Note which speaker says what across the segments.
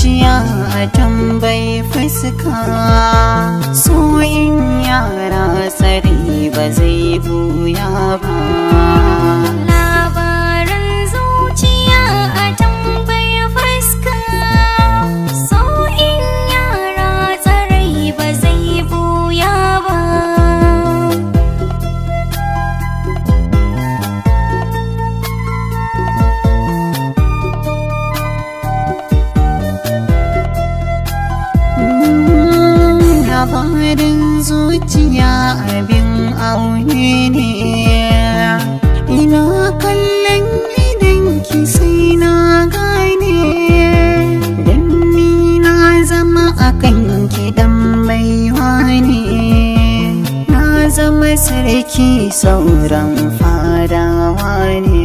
Speaker 1: Zuciya a tambayi fuska, so in yara tsari ba zai buya ba.
Speaker 2: Labaran zuciya a tambayi fuska, so in yara tsarai ba zai buya ba.
Speaker 1: Labarin zuciya abin aune ne, ina kallon idan ki sai na gane, dan ni na zama akan ki dan baiwa ne, na zama sarki sauran fadawa ne.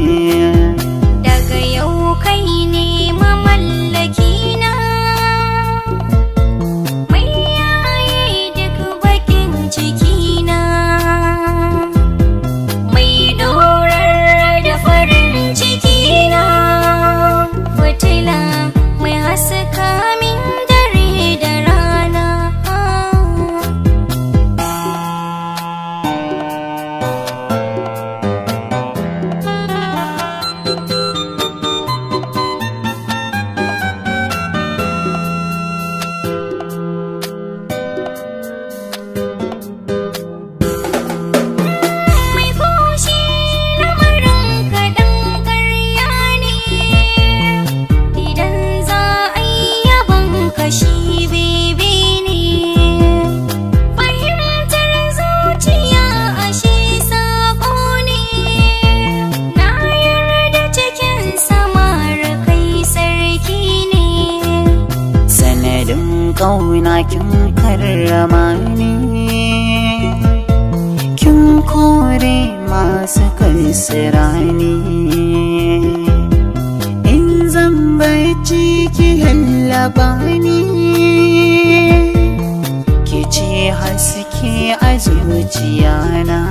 Speaker 2: Daga yau kai ne mamallaki na, mai yaye duk bakin ciki na, mai dorar da farin ciki na, fitila mai haska min dare da rana. Mai fushi lamarin kaɗan ƙarya ne, idan za a yi yabon kashi bebe ne. Fahimtar zuciya ashe saƙo ne, na yarda cikin samar kai sarki ne.
Speaker 1: Sanadin ƙauna kin karrama ni, kin kore masu kansirani, in zan barci ki lallaba ni, ki ce haske a zuciya na.